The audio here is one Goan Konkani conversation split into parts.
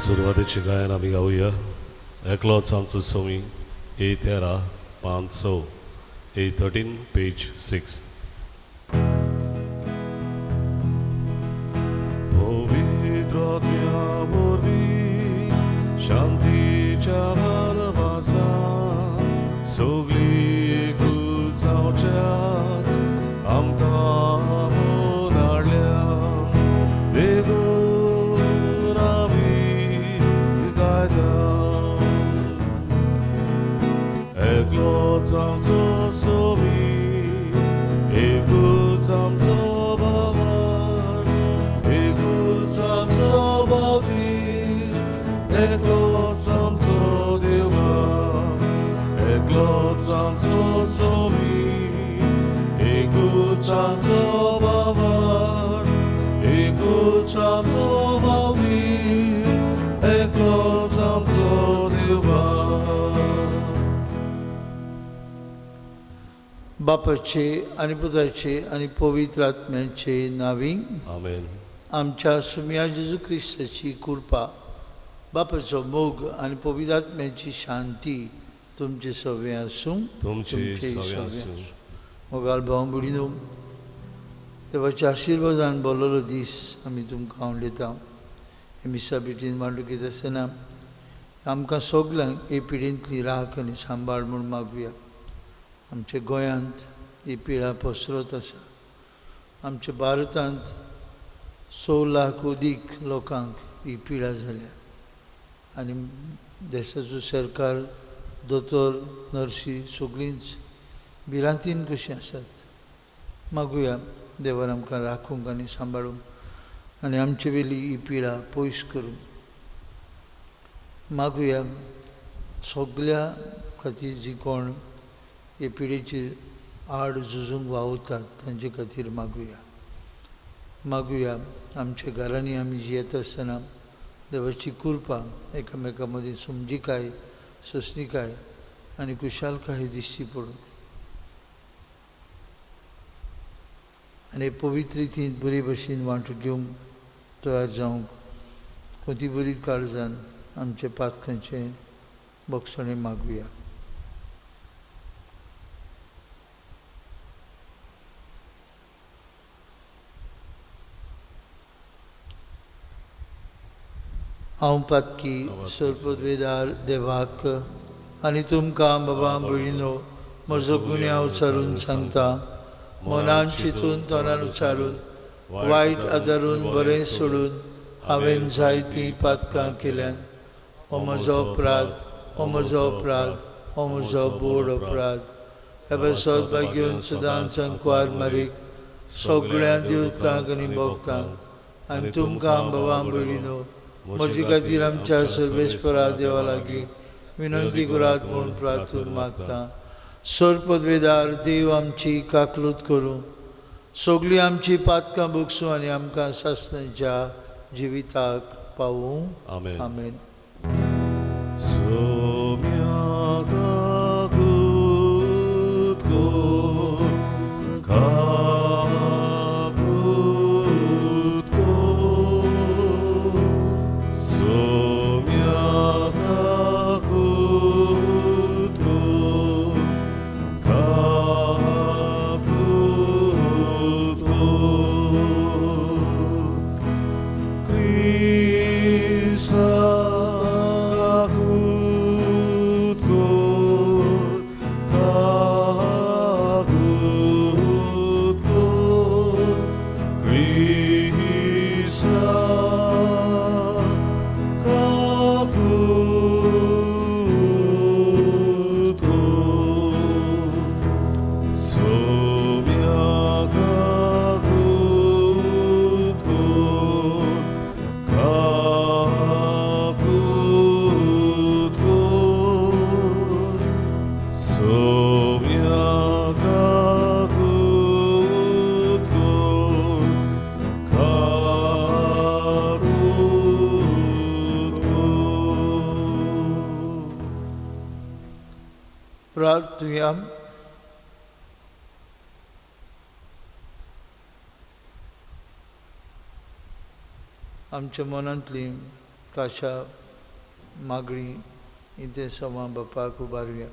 सुरवातेचें गायन आमी गावया. एकलोच आमचो सोमी, ए 13 5 6, ए 13 पेज 6. पवित्र आत्म्या वरवीं शांतीच्या वनवासांत सगळीं एकूच जावच्याक आमकां आपोवन हाडल्या. देखून आमी गायता, एकलोच आमचो सोमी, एकूच आमचो बाबार, एकूच आमचो बावतीर, एकलोच आमचो देवा, एकलोच आमचो सोमी, एकूच आमचो बाबार, एकूच आमचो बावतीर, एकलोच आमचो देवा. बापाचे आनी पुताचे आनी पवित्र आत्म्याचे नांवी आमेन. आमच्या सुम्या जेजू क्रिस्ताची कृपा, बापाचो मोग आनी पवित्र आत्म्याची शांती तुमचे सगळें आसूं. तुमचे सगळें आसूं. मोगाल भाव भयणीनो, देवाच्या आशिर्वादान बोल्लोलो दीस आमी तुमकां उलयता. हे मिसा भेटीन मांडूंक येता आसतना आमकां सगल्यांक हे पिडेंतली राख आनी सांबाळ म्हूण मागुया. आमच्या गोंयांत ही पिडा पसरत आसा. आमच्या भारतांत 100 लाख अदीक लोकांक ही पिडा जाल्या आनी देशाचो सरकार, दोतोर, नर्सी सगळींच भिरांतीन कशीं आसात. मागुया देवान आमकां राखूंक आनी सांबाळूंक आनी आमचे वेली ही पिडा पयस करूंक. मागुया सगल्या खातीर जी कोण हे पिडेचेर आड झुजूंक वावुरतात तांचे खातीर मागुया. मागुया आमच्या घरांनी आमी जियेता आसतना देवाची कृपा एकामेका मदीं समजिकाय, सोंसणिकाय आनी खुशालकाय दिश्टी पडूंक आनी पवित्र रितीन बरे भशेन वांटो घेवंक तयार जावंक कोती बरी काळजान आमच्या पातकांचें बक्षणें मागुया. हांव पातकी सर्पवेदार देवाक आनी तुमकां बाबा भयणीनो म्हजो गुन्यांव उचारून सांगता. मनान चिंतून, तोंडान उचारून, वायट आदारून, बरें सोडून हांवें जायतीं पातकां केल्यान. हो म्हजो अपराध, हो म्हजो अपराध, हो म्हजो बोड अपराध. ह्या पासत भाग्योन सदांच संकवार मारीक सगळ्या देवतांक आनी भक्तांक आनी तुमकां बाबा भयणीनो म्हजे खातीर आमच्या सर्वेस्परा देवा लागीं विनंती करात म्हूण प्रार्थून मागता. सर्पवेदार देव आमची काकलूत करूं, सगळीं आमची पातकां भोगसूं आनी आमकां सासणाच्या जिविताक पावूं. आमेन. आमेन. प्रार्थुया. आमच्या मनांतली काशा मागणी इंतेसांवां बापाक उबारुया.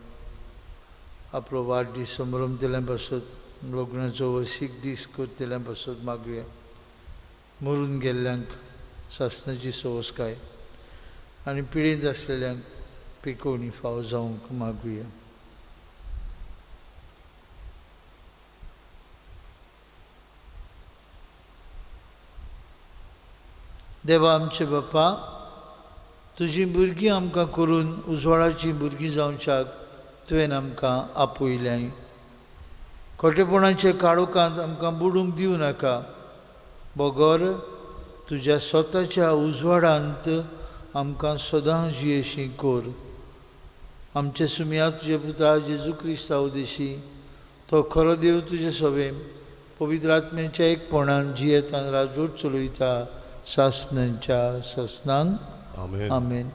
आपलो वाडदीस संभ्रम दिल्या पासत, लग्नाचो वसीक दीस करतल्या पासत मागुया. मरून गेल्ल्यांक सासणाची सवसकाय आनी पिडेंत आसलेल्यांक पिकोवणी फाव जावंक मागुया. देवा आमचे बापा, तुजी भुरगीं आमकां करून उजवाडाचीं भुरगीं जावच्याक तुवें आमकां आपयल्याय. खोटेपणाचे काळोखांत आमकां बुडूंक दिवं नाका, बगर तुज्या स्वताच्या उजवाडांत आमकां सदां जियेशी कर. आमचे सुमया तुजे पुता जेजू क्रिस्ता उदेशी, तो खरो देव तुजे सवे पवित्र आत्म्याच्या एकपणान जियेतान राजवट चलयता सासणांच्या सासणांक. आमेन. आमेन.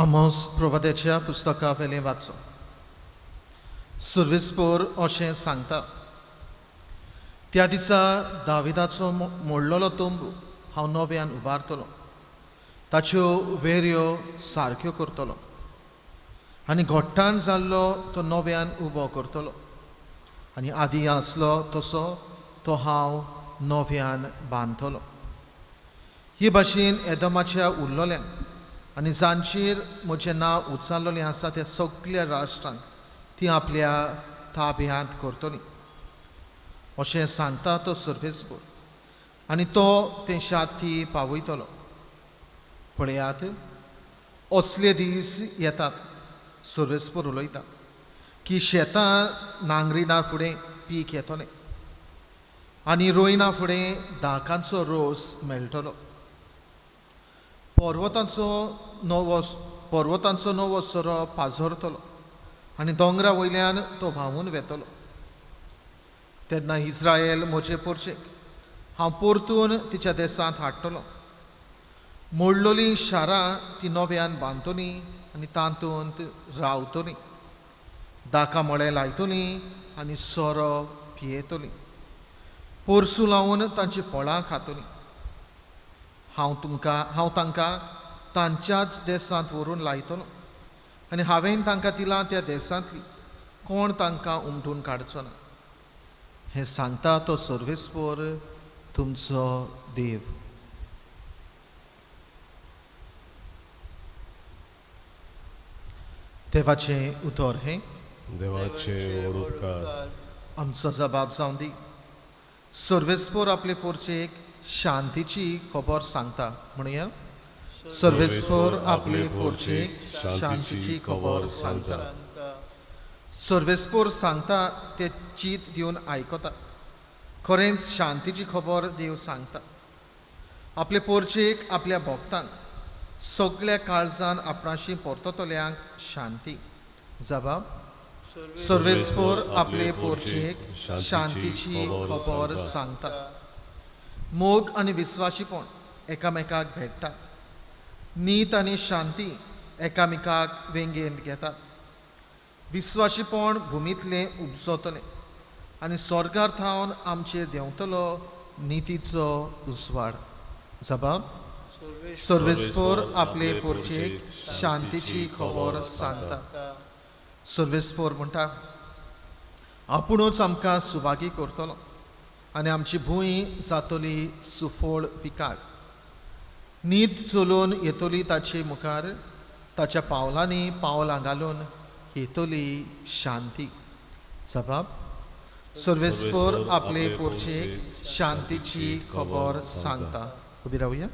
आमोस प्रवाद्याच्या पुस्तका वेलें वाचो. सुर्वेस्पोर अशें सांगता, त्या दिसा दाविदाचो मोडलेलो तंबू हांव नव्यान उबारतलो, ताच्यो वेऱ्यो सारक्यो करतलो आनी घोट्टान जाल्लो तो नव्यान उबो करतलो आनी आदी आसलो तसो तो हांव नव्यान बांदतलो. हे भाशेन एदमाच्या उरलेल्यांक आनी जांचेर म्हजें नांव उच्चारलेलें आसा त्या सगल्या राष्ट्रांक ती आपल्या ताब्यांत करतली अशें सांगता तो सर्वेस्पोर, आनी तो ते शाती पावयतलो. पळयात, असले दीस येतात, सर्वेस्पोर उलयता, की शेतां नांगरिना फुडें पीक येतलें आनी रोयना फुडें दाकांचो रोस मेळटलो. पर्वतांचो नवो सोरो पाझरतलो आनी दोंगरा वयल्यान तो व्हांवून वेतलो. तेन्ना इस्रायल म्हजे पोरचेक हांव परतून तिच्या देसांत हाडटलो. मोडलोलीं शारां ती नव्यान बांदतलीं आनी तातूंत रावतलीं, दाका मळे लायतलीं आनी सोरो पियेतलीं, पोरसूं लावन तांचीं फळां खातलीं. हांव तांकां तांच्याच देसांत व्हरून लायतलो आनी हांवें तांकां दिलां त्या देसांतली कोण तांकां उमटून काडचो ना. हें सांगता तो सर्वेस्पोर तुमचो देव. देवाचें उतर हें. देवाचे उपकार. आमचो जबाब जावं दी. सर्वेस्पोर आपले पोरचेक शांतीची खबर सांगता. म्हणया, सर्वेस्पोर आपले पोरचेक शांतीची खबर सांगता. सर्वेस्पोर सांगता ते चीत दिवन आयकता. खरेंच शांतीची खबर देव सांगता. आपले पोरचेक आपल्या भक्तांक सगल्या काळजान आपणाशी परततल्यांक शांती. जबाब, सर्वेस्पोर आपले पोरचेक शांतीची खबर सांगता. मोग आनी विस्वाशीपण एकामेकाक भेट्टात, नीत आनी शांती एकामेकाक वेंगेंत घेतात. विस्वाशीपण भुमींतलें उपजतलें आनी स्वर्गार थावन आमचेर देंवतलो नितीचो उजवाड. जबाब, सर्वेस्पोर आपले पोरचेक शांतीची खबर सांगता. सर्वेस्पोर म्हणटा, आपुणूच आमकां सुभागी करतलो आनी आमची भूंय जातली सुफळ पिकाळ. नीत चलोवन येतली ताचे मुखार, ताच्या पावलांनी पावलां घालून येतली शांती. जबाब, सर्वेस्पोर आपले पोरचेक शांतीची खबर सांगता. उबी रावया.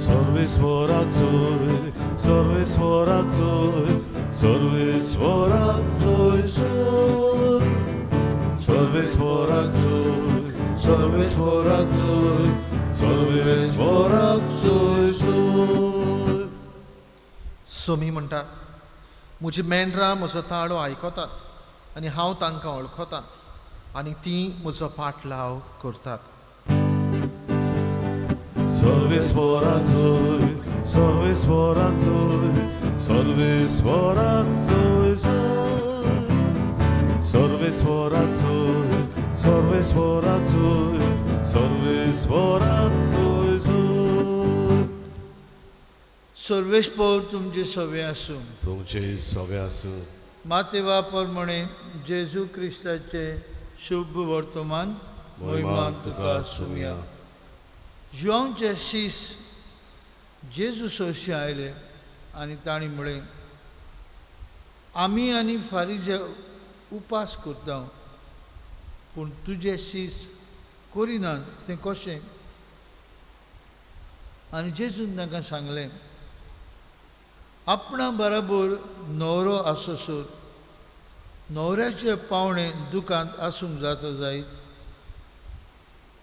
सर्वेस्पोराक जोय, सर्वेस्पोराक जोय, सर्वेस्पोराक जोय जोय. सर्वेस्पोराक जोय, सर्वेस्पोराक जोय, सर्वेस्पराक जोय जोय. सोमी म्हणटा, म्हजी मेंढरां म्हजो ताळो आयकतात आनी हांव तांकां वळखतां आनी तीं म्हजो पाटलाव करतात. सर्वेस्पराक जोय, सर्वेस्पराक जोय, सर्वेस्पराक जोय जोय. सर्वेस्पराक जोय, सर्वेस्पराक जोय, सर्वेस्पराक जोय जोय. सर्वेस्पर तुमचे सवे आसूं. तुमचे सवे आसूं. मातेवा प्रमाणे जेजू क्रिस्ताचे शुभ वर्तमान मोहिमा तुका सुमया. जुआंवचे शीस जेजू सरशी आयले आनी तांणी म्हळें, आमी आनी फारीजे उपास करता, पूण तुजे शीस करिनात तें कशें? आनी जेजून तांकां सांगलें, आपणा बराबर न्हवरो आसोसर न्हवऱ्याचे पावणे दुकांत आसूंक जाता जायत,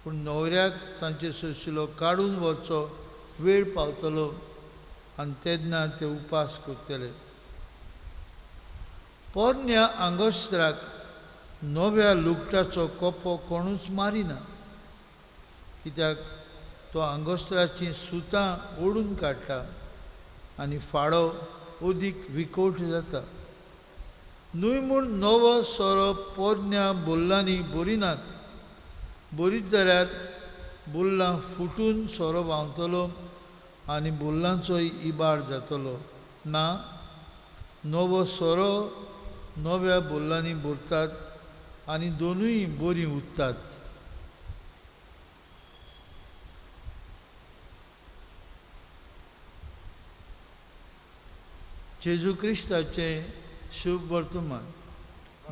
पूण न्हवऱ्याक तांचे सोशिलो काडून व्हरचो वेळ पावतलो आनी तेन्ना ते उपास करतले. पोरण्या आंगोस्त्राक नव्या लुगटाचो कोपो कोणूच मारिना, कित्याक तो आंगोस्त्राचीं सुतां ओडून काडटा आनी फाडो अदीक विकोट जाता. न्हय म्हूण नवो सोरो पोरण्या बोल्लांनी भरिनात, बरीच जाल्यार बुल्लां फुटून सोरो व्हांवतलो आनी बुल्लांचोय इबाड जातलो. ना, नवो सोरो नव्या बोल्लांनी भरतात आनी दोनूय बरीं उरतात. जेजू क्रिस्ताचें शुभ वर्तमान.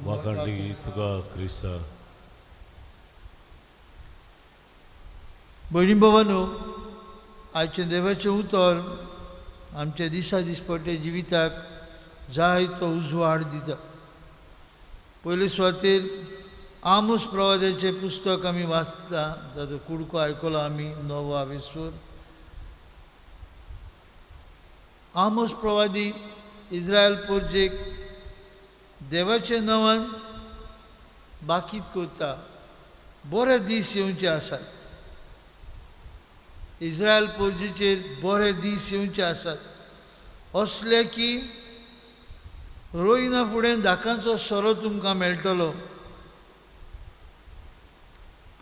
वाखाणणी तुका क्रिस्ता. भयणी भावानो, आयचें देवाचें उतर आमच्या दिसा दिसपट्टे जिविताक जाय तो उजवाड दिता. पयले सुवातेर आमोस प्रवाद्याचें पुस्तक आमी वाचता, ताचो कुडको आयकलो आमी, नवो आवेस्वर. आमोस प्रवादी इस्रायल पोरजेक देवाचें नांवान बाकीत करता, बरे दीस येवचे आसात, इस्रायल पोरजेचेर बरे दीस येवचे आसात, असले की रोयना फुडें दाकांचो सोरो तुमकां मेळटलो,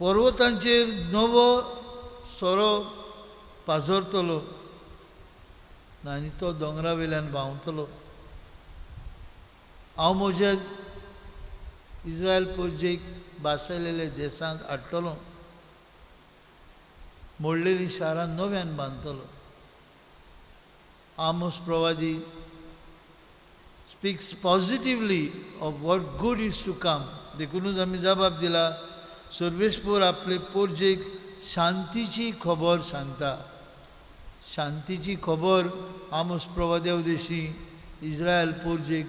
पर्वतांचेर नवो सोरो पाजरतलो आनी तो दोंगरा वयल्यान व्हांवतलो. हांव म्हज्या इस्रायल पोरजेक बासयलेले देशांत हाडटलो, मोडलेली शारां नव्यान बांदतलो. आमोस प्रवादी speaks positively of what good is to come. देखुनूच आमी जबाब दिला, सर्वेस्पर आपले पोरजेक शांतीची खबर सांगता. शांतीची खबर आमोस प्रवाद्या उदेशी इस्रायल पोरजेक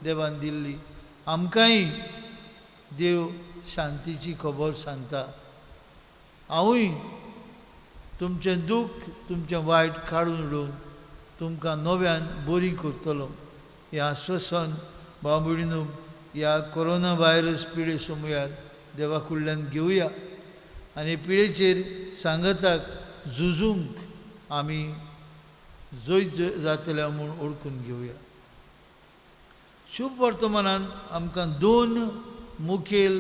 देवान दिल्ली. आमकांय देव शांतीची खबर सांगता. हांवूय तुमचें दूख, तुमचें वायट काडून उडोवन तुमकां नव्यान बरी करतलो. हें आस्वासन भाव भयणीनो ह्या कोरोना व्हायरस पिडे समयार देवा कडल्यान घेवया आनी पिडेचेर सांगताक झुजूंक आमी जैत जातले म्हूण ओळखून घेवया. शुभ वर्तमानान आमकां दोन मुखेल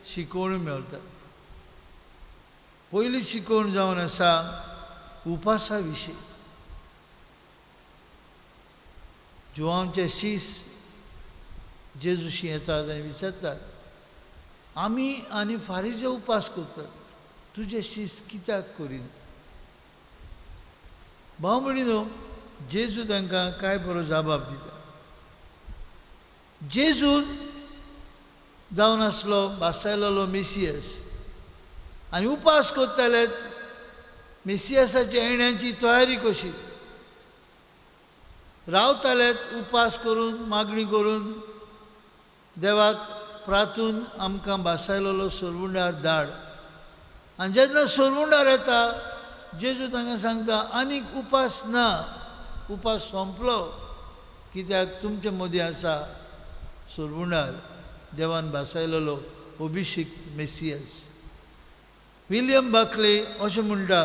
शिकवण्यो मेळटात. पयली शिकवण जावन आसा उपासा विशीं. जुवांचे शीस जेजूशी येतात आनी विचारतात, आमी आनी फारीजे उपास करतात, तुजे शीस कित्याक करिना? भाव भयणीनो, जेजू तांकां कांय बरो जबाब दिता. जेजू जावन आसलो बासायलेलो मेसियस आनी उपास करताले मेसियसाच्या येण्याची तयारी कशी. रावताले उपास करून, मागणी करून, देवाक प्रातून आमकां बासायलेलो सोरवुंडार धाड. आनी जेन्ना सोरवुंडार येता जेजू तांकां सांगता आनीक उपास ना, उपास सोंपलो, कित्याक तुमचे मदीं आसा सोरबुंडार देवान भासायलेलो अभिषिक्त मेसियस. विलियम बाकले अशें म्हणटा,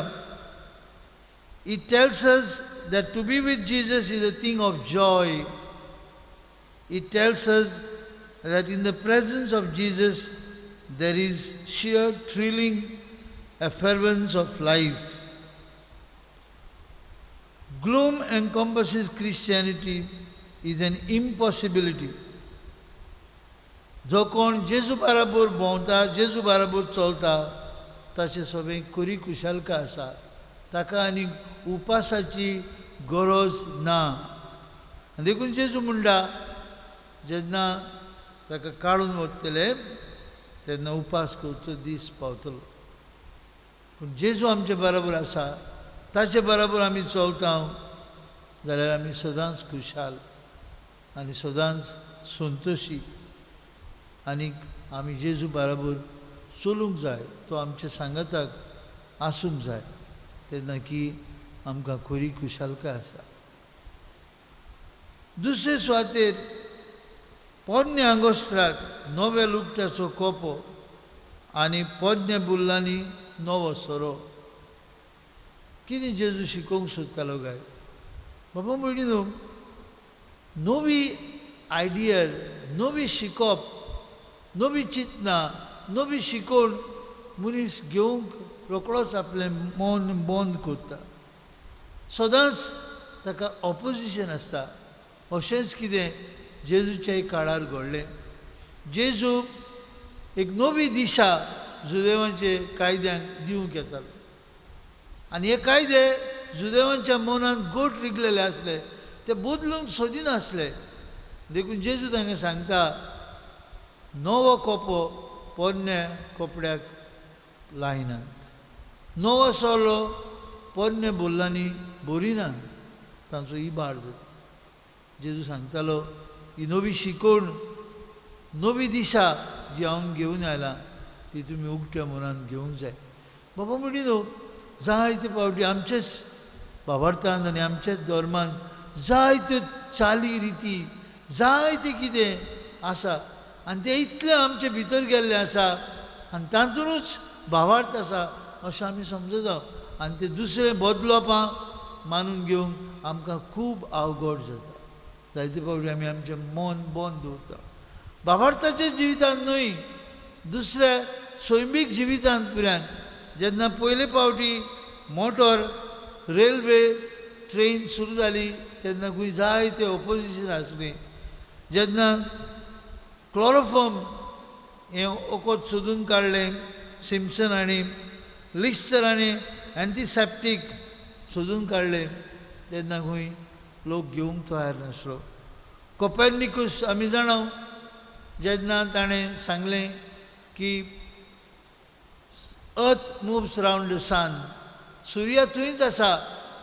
It tells us that to be with Jesus is a thing of joy. It tells us that in the presence of Jesus there is sheer thrilling effervescence of life. Gloom encompasses Christianity is an impossibility. जो कोण जेजू बराबर भोंवता, जेजू बराबर चलता, ताचे सगळें खरी खुशालकाय आसा, ताका आनी उपासाची गरज ना. आनी देखून जेजू म्हणटा जेन्ना ताका काडून वतले तेन्ना उपास करचो दीस पावतलो. पूण जेजू आमचे बराबर आसा, ताचे बराबर आमी चलता जाल्यार आमी सदांच खुशाल आनी सदांच संतोशी, आनीक आमी जेजू बराबर चलूंक जाय, तो आमच्या सांगाताक आसूंक जाय, तेन्ना की आमकां खरी खुशालकाय आसा. दुसरे सुवातेर पोरण्या आंगोस्त्राक नव्या लुगटाचो कोपो आनी पोरण्या बुल्लांनी नवो सोरो. कितें जेजू शिकोवंक सोदतालो काय? बाबा म्हणली न्हू, नवी आयडिया, नवी शिकप, नवी चिंतना, नवी शिकोवण मनीस घेवंक रोकडोच आपलें मन बंद करता. सदांच ताका ऑपोजिशन आसता. अशेंच कितें जेजूच्या काळार घडलें. जेजू एक नवी दिशा जुदेवांचे कायद्यांक दिवंक येतालो आनी हे कायदे जुदेवांच्या मनांत गोट रिगलेले आसले, ते बदलूंक सोदिनासले. देखून जेजू तांकां सांगता नवो कोपो पोरण्या कपड्याक लायनात, नवो सोलो पोरण्या बोल्लांनी भरिनात, तांचो इबाड जाता. जेजू सांगतालो ही नवी शिकोवण, नवी दिशा जी हांव घेवन आयला ती तुमी उगट्या मनान घेवंक जाय. बाबा म्हणली न्हू, जायते फावटी आमचेच बाबार्थान आनी आमच्याच धर्मान जायत्यो चाली रिती, जायते कितें आसा आनी तें इतलें आमचे भितर गेल्लें आसा आनी तातूंतच भावार्थ आसा अशें आमी समजता आनी तें दुसरें बदलपां मानून घेवंक आमकां खूब अवघड जाता. जायते फावटी आमी आमचें मन बंद दवरता. भावार्थाच्या जिवितांत न्हय, दुसऱ्या सैमीक जिवितांत पुरान जेन्ना पयले फावटी मोटर, रेल्वे, ट्रेन सुरू जाली तेन्ना खंय जायते ओपोजिशन आसलें. जेन्ना क्लोरोफॉर्म हें वखद सोदून काडलें सिम्सन हांणी, लिस्टर हांणी एन्टीसेप्टीक सोदून काडलें तेन्ना खंय लोक घेवंक तयार नासलो. कोपेर्निकूस आमी जाणा, जेन्ना ताणें सांगलें की earth moves round the sun, सुर्या थंयच आसा,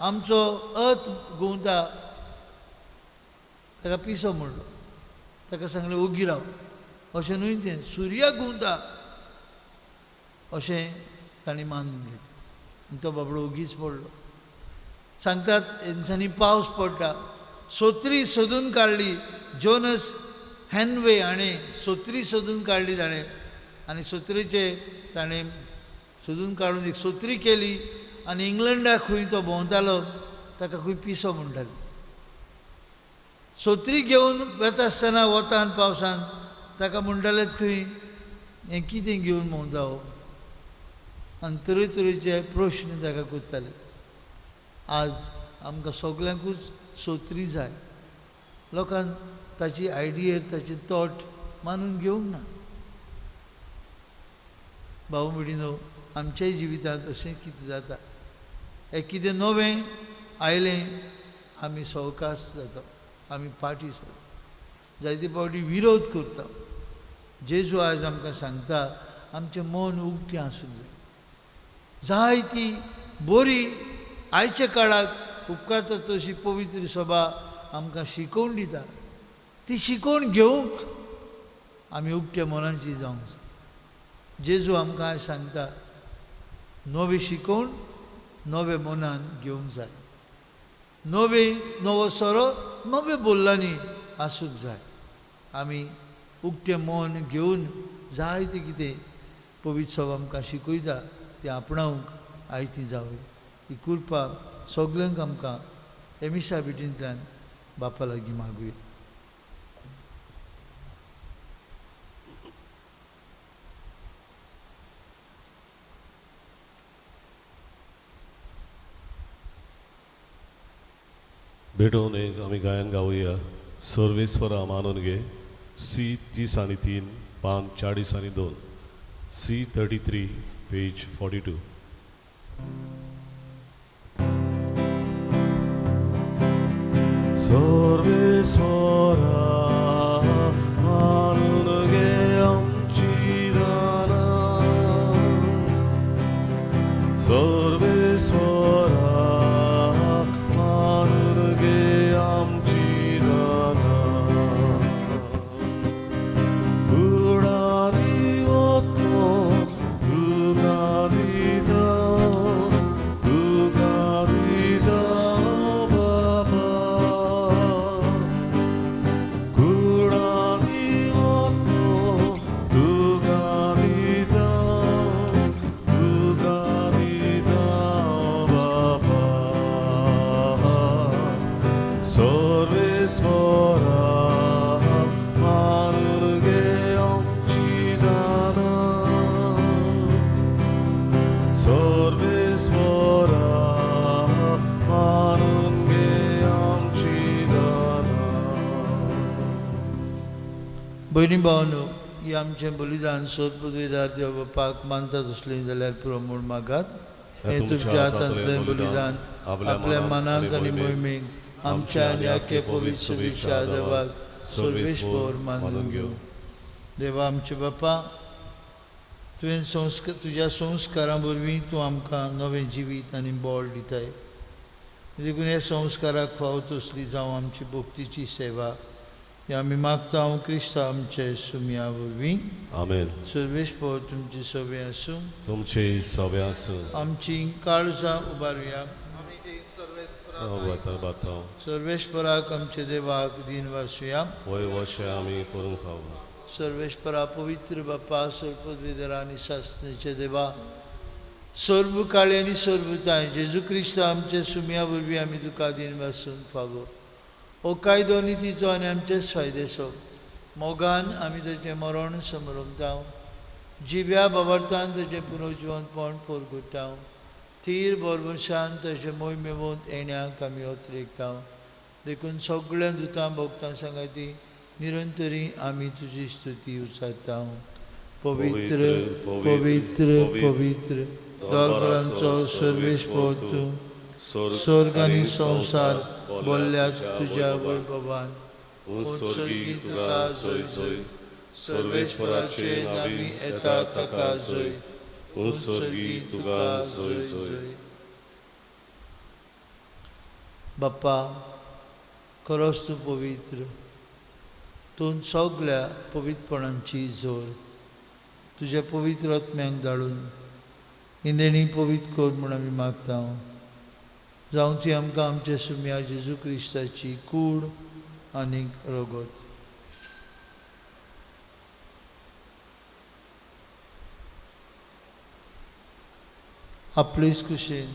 आमचो अर्थ घुंवता, ताका पिसो म्हणलो. ताका सांगलें ओगी राव, अशें न्हय तें, सुर्या घुंवता अशें तांणी मानून घेतलें आनी तो बाबडो ओगीच पडलो. सांगतात दिसांनी पावस पडटा, सोत्री सोदून काडली जोनस हॅनवे हाणें, सोत्री सोदून काडली ताणें आनी सोत्रेचे ताणें सोदून काडून एक सोत्री केली आनी इंग्लंडाक खंय तो भोंवतालो ताका खंय पिसो म्हणटाले. सोत्री घेवन वता आसतना वतान पावसान ताका म्हणटालेच खंय हें कितें घेवन भोंवता हो, आनी तरेतरेचे प्रश्न ताका करताले. आज आमकां सगल्यांकूच सोत्री जाय, लोकांक ताची आयडिया, ताची थॉट मानून घेवंक ना. भाऊ भयणीनो, आमच्याय जिवितांत अशें कितें जाता, हें कितें नवें आयलें आमी सवकास जाता, आमी फाटीं सरता, जायते फावटी विरोध करता. जेजू आयज आमकां सांगता आमचें मन उगटें आसूंक जाय. जायती बरी आयच्या काळाक उपकारता तशी पवित्र सभा आमकां शिकोवन दिता, ती शिकोवन घेवंक आमी उगट्या मनाची जावंक जाय. जेजू आमकां आयज सांगता नवी शिकोवन, नवे मनान घेवंक जाय, नवे नवो सोरो नवे बोल्लांनी आसूंक जाय। आमी उक्तें मन घेवन जाय तें कितें पवित्र सभा आमकां शिकयता तें आपणावंक आयती जावया। ही कृपा सगल्यांक आमकां एमिसा भेटींतल्यान बापा लागीं मागुया। भेटोवन एक आमी गायन गावया सर्वेस्वरा मानून घे सी 30 आनी 3 पान 40 आनी 2 सी 33 पेज 42। सर्वेस्वरा मानून घे आमची दानां, सर्वेस्वरा मानून घे आमची दानां, कुडांनी वतलो तुका दिता, तुका दिता बाबा, कुडांनी वतलो तुका दिता, तुका दिता बाबा, सर्वेस्वरा मानून घे आमची दानां, सर्वेस्वरा मानून घे आमची दानां। भयणी भावनो, ही आमचें बलिदान सोदपुदवेदार देव बापाक मानता तसलें जाल्यार पुरो म्हूण मागात। हें तुमच्या हातांतलें बलिदान आपल्या मनाक आनी मोहिमेक आमच्या आनी आख्या पवित्र सभेच्या देवाक सर्वेस्पर मानून घेवं। देवा आमचे बापा, तुवें संस्कार तुज्या संस्कारां वरवीं तूं आमकां नवें जिवीत आनी बळ दिताय, देखून ह्या संस्काराक फावो तसली जावं आमची भक्तीची सेवा ही आमी मागता हांव क्रिस्तांव आमचे सुमया वरवीं। आमेन। सर्वेस्पर तुमची सवे आसूं, तुमचे सवे आसूं। आमची काळजां उबारुया, सर्वेस्पराक आमचे देवाक दिन वासुया। वय वशे आमी करूंक फावो। सर्वेस्परा पवित्र बापा, सर्वपदवीधरा आनी सासनेचे देवा, सर्व काळी आनी सर्वताय जेजू क्रिस्त आमचे सुमया वरवीं आमी तुका दिन वासूंक फावो। हो कायदो नितीचो आनी आमचेच फायदेचो मोगान आमी ताचें मरण समरमता, जिव्या बाबार्थान ताचें पुनर्जिवंतपण पोरगुटा, थीर बरवशान ताचें मोहिमेवंत येण्याक आमी अतिरेकता। देखून सगळ्या दुतां भक्तां सांगाती निरंतरी आमी तुजी स्तुती उचारता। पवित्र पवित्र पवित्र दरबारांचो सर्वेस्पर तूं, स्वर्ग आनी संवसार बोल्ल्या तुज्या वैभवान। स्वर्गी तुका जय जय, सर्वेस्पराचे नांवी येता ताका जय, स्वर्गी तुका जय जय। बाप्पा खरोच तूं पवित्र, तूं सगळ्या पवित्रपणांची जोर, तुज्या पवित्र आत्म्यांक धाडून इंदेणी पवित्र कर म्हूण आमी मागता। जावं ती आमकां आमच्या सुमया जेजू क्रिस्ताची कूड आनी रगत। आपलेच कुशीन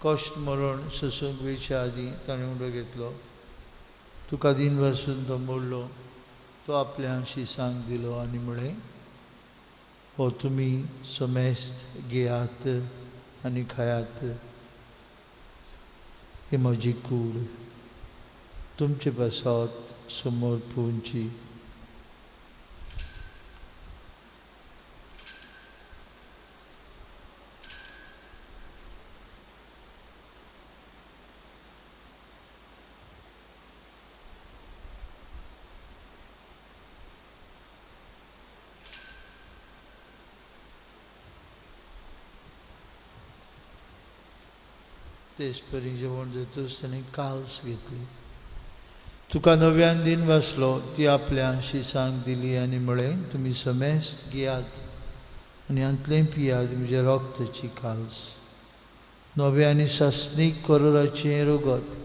कश्ट मरण सोसूंक वेच्या आदीं ताणें उडो घेतलो, तुका दिन वासून तो मोडलो, तो आपल्या शिसांक दिलो आनी म्हळें, हो तुमी समेस्त घेयात आनी खायात, ही म्हजी कूड तुमचे पासत समोर पुवची। तेच परी जेवण जातूच ताणें काल्स घेतली, तुका नव्यान दिन वाचलो, ती आपल्या शिसांक दिली आनी म्हळें, तुमी समेस्त घेयात आनी हांतलें पियात, म्हज्या रक्ताची काल्स। नव्या आनी सासणीक करोराचें रगत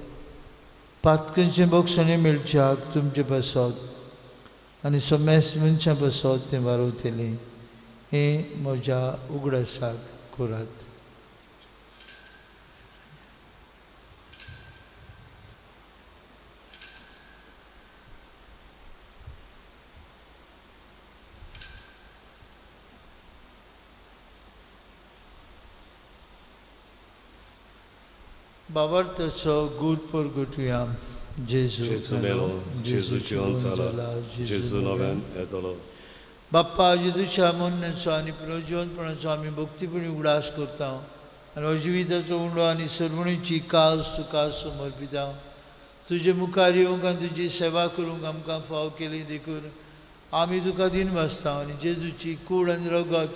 पातकांचें बक्षणें मेळच्याक तुमचे पासत आनी समेस्त मनशां पासत तें वारवतलें. हें म्हज्या उगडासाक करात. बाबर्थचो गूट परगटुया. जेजू जेजू मेलो, जेजू जिवन जाला, जेजू नव्यान येतलो. बाप्पा जेजूच्या मरणाचो आनी पुनर्जिवनपणाचो आमी भक्तीपणी उगडास करता आनी अजिविताचो उंडो आनी सर्वणीची कास तुका समर्पिता. तुजे मुखार येवंक आनी तुजी सेवा करूंक आमकां फाव केली देखून आमी तुका दिनवासता आनी जेजूची कूड आनी रगत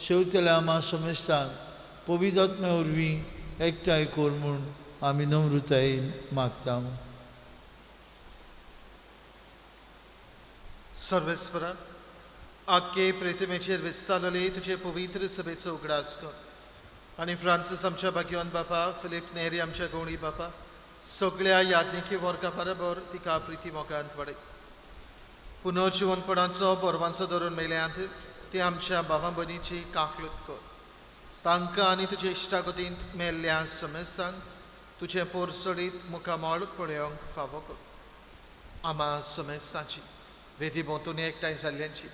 शेवतल्या आमा समजतांक पवित्र आत्म्या वरवीं एकठांय कर म्हूण आमी नम्रतायेन मागता. सर्वेस्परा, आख्खे प्रेतमेचेर विस्तारले तुजे पवित्र सभेचो उगडास कर आनी फ्रांसीस आमच्या भाग्यवान बापा, फिलीप नेरी आमच्या गवळी बापा, सगळ्या याज्ञिकी वर्गा बरोबर तिका प्रिती मोगांत वाडय. पुनर्जिवनपणाचो बरवांचो धरून मेल्यांत ते आमच्या भावा भयणीची काकलूत कर. तांकां आनी तुजे इश्टागतींत मेल्ल्या समेस्तांक तुजें पोरसडीत मुखामळ पळोवंक फावो कर. आमा समेस्तांची वेदी भोंवतणी एकठांय जाल्ल्यांची,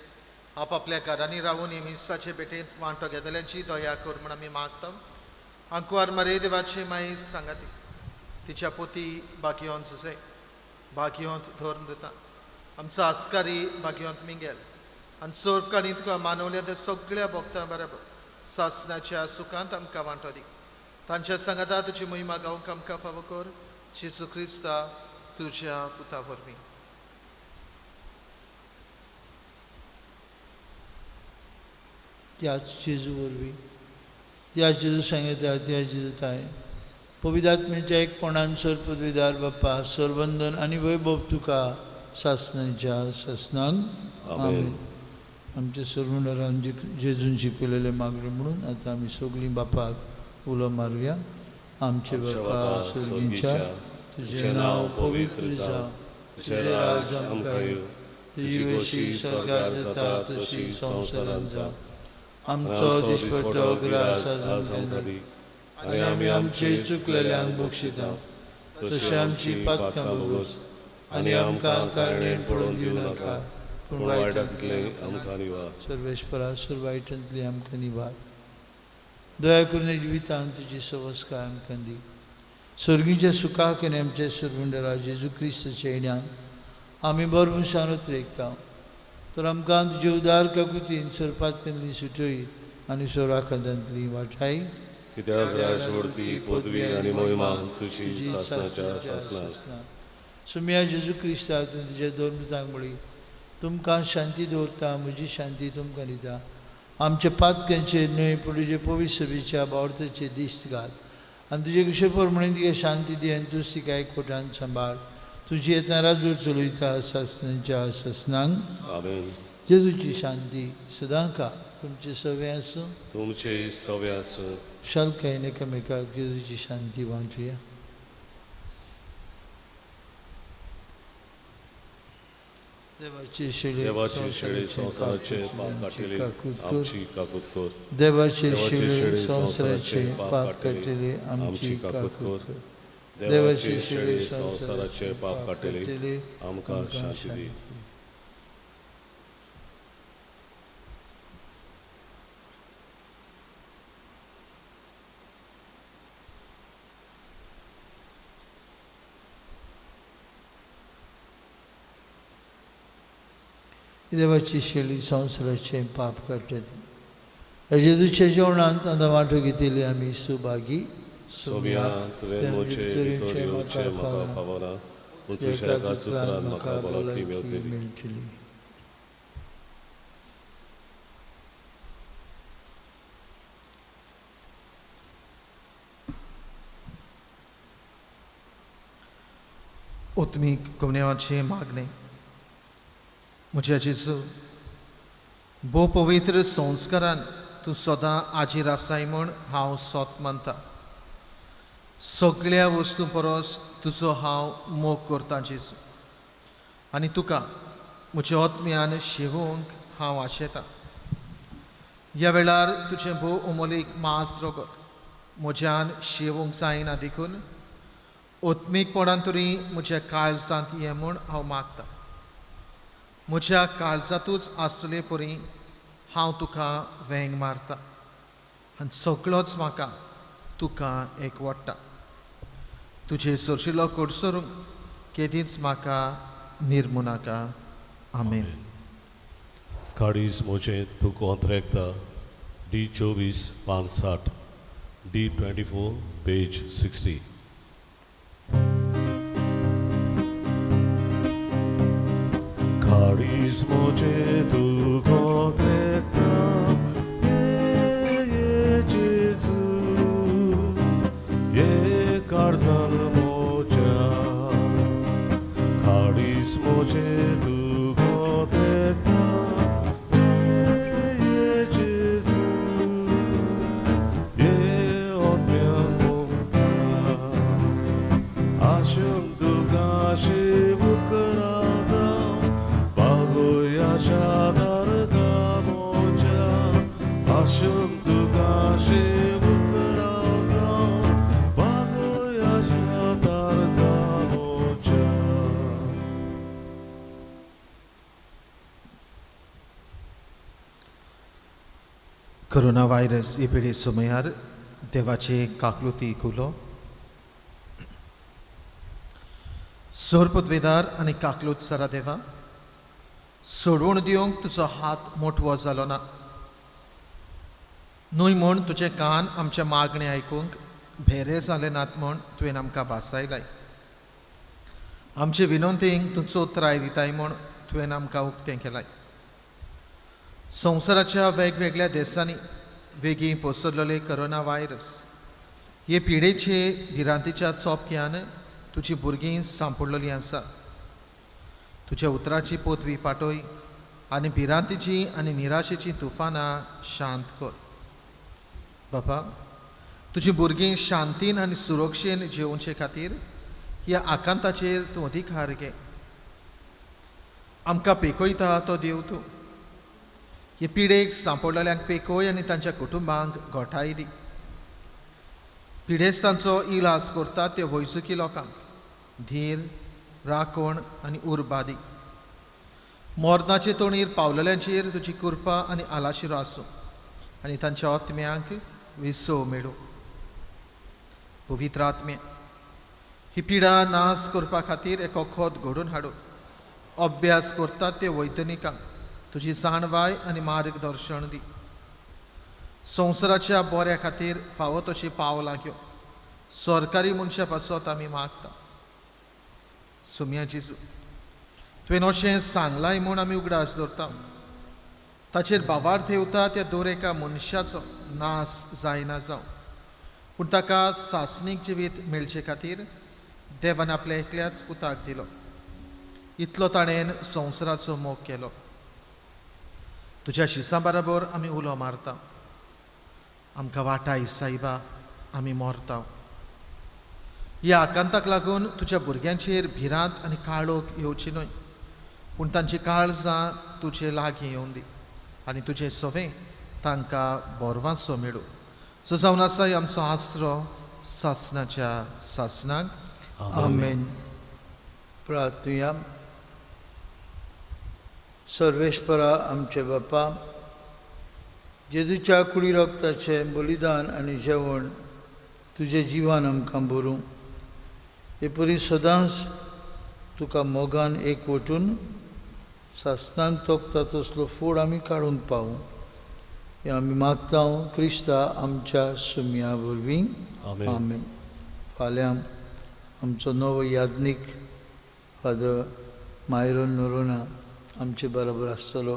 आपापल्या घरांनी रावून मिसाचे भेटेंत वांटो घेतल्यांची दया कर म्हूण आमी मागता. आंकवार मारे देवाची माई सांगाती तिच्या पोती भाग्यवंत जुझे भाग्यवंत धरून दिता आमचो आस्कारी भाग्यवंत मिंगेल आनी सर्वकाणी तुका मानवल्या त्या सगळ्या भक्तां बरोबर सासणाच्या सुखांत आमकां वांटो दी. तांच्या सांगाता तुजी महिमा गावंक आमकां फावो कर. जेजू क्रिस्ता तुज्या पुता वरवीं. त्याच जेजू वरवीं, त्याच जेजू सांगता, त्या जेजू ताय पवित्र आत्म्याच्या एकपणान सर्वपदवीदार बाप्पा सर्वंदन आनी वैभव तुका सासणाच्या सासणांक. आमेन. आमच्या सर्वंडरान जेजून शिकयलेले मागणे म्हणून आतां आमी सगळीं बापाक उलो मारुया. आमचे बापा स्वर्गीच्या, तुजें नांव पवित्र जावं, तुजें राज आमकां येवं, तुजी गोशी स्वर्गार जाता तशी संवसारांत जावं. आमचो दिसपट्टो ग्रास आज आमकां दी आनी आमी आमचे चुकलेल्यांक बक्षिता तशें आमची पातकां भोगोस आनी आमकां कारणेन पडोवन दिवं नाका, पूण वायटांतले आमकां निवार. सर्वेस्परा, सर्व वायटांतली आमकां निवार. दया करून जिवितांत तुजी सवस्काय आमकां दी. स्वर्गीच्या सुखाक आनी आमच्या सर्वंडरा जेजू क्रिस्ताच्या येण्यान आमी बरभुशान उतरेकता. तर आमकां तुजे उदार काकुतीन सरपातकांतली सुटय आनी सोराखादांतली वाटाय. कित्याक राजवडती पदवी आनी महिमा तुजी सासणाच्या सासणाक. सुम्या जेजू क्रिस्ता, तूं तुज्या दोन मित्रांक म्हळी, तुमकां शांती दवरता, म्हजी शांती तुमकां दिता. आमच्या पातकांचेर न्हय पूण तुजे पवित्र सभेच्या बावर्थाचेर दिश्ट घाल आनी तुजे कशे प्रमाणे तिका शांती दी आनी तूं तिका एकवटान सांबाळ. तुजी येतना राजवट चलयता सासणाच्या सासणांक. आमेन. जेजूची शांती सदां का तुमचे सवे आसूं, तुमचे सवे आसूं. शालकायेन एकामेकाक जेजूची शांती वांटुया. देवाचे शेळे संवसाराचे पाप काडटले आमची काकूत कर. देवाचे शेळे संवसाराचे पाप काडटले आमची काकूत कर. देवाचे शेळे संवसाराचे पाप काडटले आमकां शांती दी. देवाची शेळी संवसाराचें पाप काडटली. जेजूच्या जेवणांत आतां वांटो घेतिल्ली आमी सुभागी. सोम्या, तुवें म्हजे भितर येवचें म्हाका फावना, पूण तुज्या एका उतरान म्हाका भलायकी मेळटली. आत्मीक गुन्यांवाचें मागणें. म्हज्या जेजू, भोव पवित्र संस्कारान तूं सदां आजीर आसाय म्हूण हांव सोत मानता. सगळ्या वस्तू परस तुजो हांव मोग करता जेजू, आनी तुका म्हज्या आत्म्यान शेवूंक हांव आशेतां. ह्या वेळार तुजें भोव अमोलीक मांस रगत म्हज्यान शेवूंक जायना, देखून आत्मीकपणान तरी म्हज्या काळजांत ये म्हूण हांव मागतां. म्हज्या काळजांतूच आसले परी हांव तुका वेंग मारता आनी सगळोच म्हाका तुका एकवडटा. तुजे सरशिलो कडसरूंक केदींच म्हाका निर्मू नाका. आमेन. काडीस मोचें तूं कोंत्रेकता डी 24 पान 60 डी 24 पेज 60. काडीस मोचें तूं कोंत्रेकता ये जेजू ये काळजान मोच्या. काडीस मोचें तूं कोंत्रेकता ये जेजू ये आत्म्यान मोच्या. आशून तुका शिवूंक रावता बागोय आशा दारगा मोच्या. आशून तुका शिवूंक रावता बागोय आशा दारगा मोच्या. कोरोना व्हायरस ही पिढी समयार देवाचे काकलुती कुलो सोरपतवेदार आनी काकलूत सरा देवा, सोडवण दिवंक तुजो हात मोटवो जालो ना न्हय म्हूण तुजे कान आमचे मागणें आयकूंक भेरे जाले नात म्हूण तुवें आमकां भासायलाय. आमचे विनंतींक तूं चोत्राय दिताय म्हूण तुवें आमकां उक्तें केलाय. संवसाराच्या वेगवेगळ्या देशांनी वेगीं पसरलेले कोरोना व्हायरस हे पिडेचे भिरांतीच्या चोपक्यान तुजी भुरगीं सांपडलेलीं आसा. तुज्या उतराची पोतवी पाटय आनी भिरांतीची आनी निराशेची तुफानां शांत कर. बाबा, तुजी भुरगीं शांतीन आनी सुरक्षेन जेवचे खातीर ह्या आकांताचेर तूं अधिकार घे. आमकां पेकयता तो देव तूं. हे पिडेक सांपडलेल्यांक पेकय आनी तांच्या कुटुंबांक गोठाय दी. पिडेस्तांचो इलाज करतात ते वैजकी लोकांक धीर, राखण आनी उर्बा दी. मरणाचे तोणीर पावलेल्यांचेर तुजी कृपा आनी आलाशिरो आसूं आनी तांच्या आत्म्यांक विसव मेळूं. पवित्र आत्म्या, ही पिडा नाश करपा खातीर एक वखद घडोवन हाडूं. अभ्यास करतात ते वैज्ञानिकांक तुजी जाणवाय आनी मार्गदर्शन दी. संवसाराच्या बऱ्या खातीर फावो तशी पावलां घेव. सरकारी मनशां पासत आमी मागता. सोम्या जेजू, तुवें अशें सांगलाय म्हूण आमी उगडास दवरता. ताचेर भावार्थ येवता त्या दर एका मनशाचो नाश जायना जावं, पूण ताका सासणीक जिवीत मेळचे खातीर देवान आपल्या एकल्याच पुताक दिलो. इतलो ताणें संवसाराचो मोग केलो. तुज्या शिसां बराबर आमी उलो मारता. आमकां वाटाय सायबा, आमी मरता. ह्या आकांताक लागून तुज्या भुरग्यांचेर भिरांत आनी काळोख येवची न्हय, पूण तांची काळजां तुजे लागीं येवन दी आनी तुजें सवें तांकां बोरवांचो मेळूं. सो जावन आसा आमचो आसरो सासणाच्या सासणाक. आमेन. प्रार्थुया. सर्वेस्परा आमचे बापा, जेजूच्या कुडी रक्ताचें बलिदान आनी जेवण तुजें जिवान आमकां बरूं, हे परी सदांच तुका मोगान एक वटून सासणाक तोखता तसलो फोड आमी काडूंक पावूं, हें आमी मागता क्रिस्ता आमच्या सुम्या वरवीं. आमेन. फाल्यां आमचो नवो याज्ञीक फादर मायरोन नोरोना आमचे बरोबर आसतलो.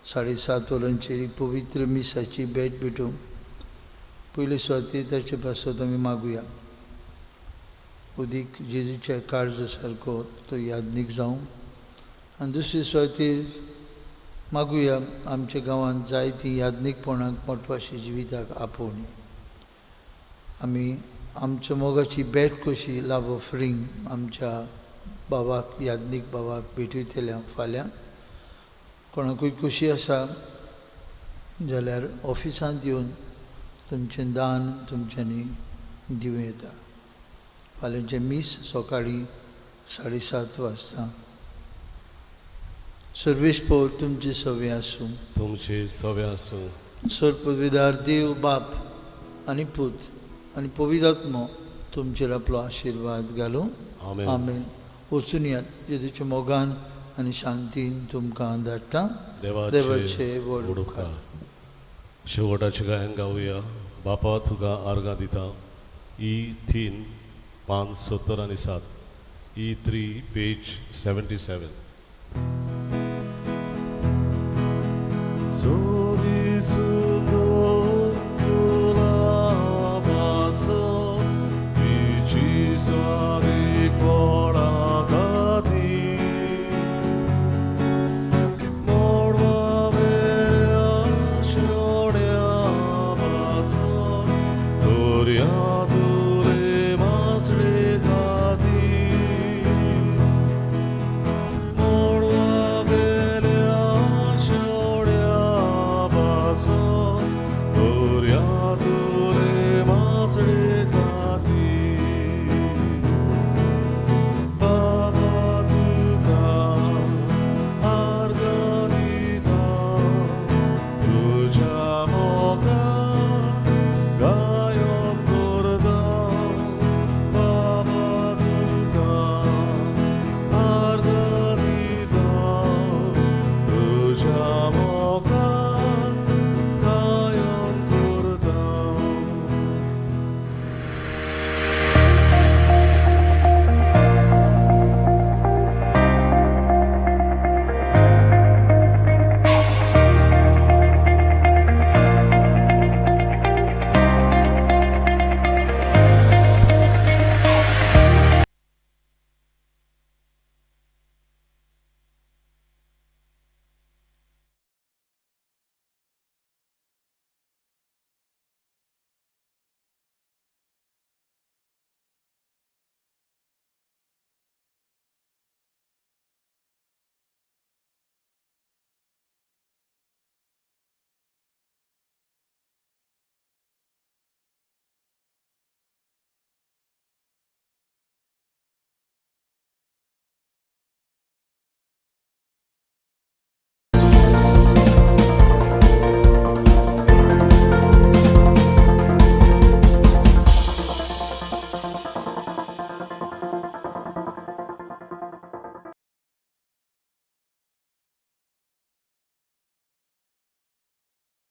7:30 वरांचेर पवित्र मिसाची भेट भेटूंक पयले सुवातेर ताचे पासत आमी मागुया. उदीक जेजूच्या काळजा सारको तो याज्ञीक जावं. आनी दुसरे सुवातेर मागुया आमच्या गांवांत जायतीं याज्ञीकपणाक मोटवाशी जिविताक आपोवणी. आमी आमच्या मोगाची भेट कशी लाभ ऑफरींग आमच्या बाबाक, याज्ञीक बाबाक भेटयतले हांव फाल्यां. कोणाकूय खुशी आसा जाल्यार ऑफिसांत येवन तुमचें दान तुमच्यांनी दिवं येता. फाल्यांचें मीस सकाळीं 7:30 वाजता. सर्वेस्पोर तुमचे सवे आसूं. तुमचे सवे आसूं. सर्पविदार देव बाप आनी पूत आनी पवित्र तुमचेर आपलो आशिर्वाद घालूं. आमेन. आमेन. वचून यात जेजूच्या मोगान आनी शांतीन तुमकां धाडटा. देवाचे व्हड उपकार. शेवटाचें गायन गावया. बापा तुका आर्गां दिता. ई 3 पान 70 आनी 7. ई 3 पेज 77.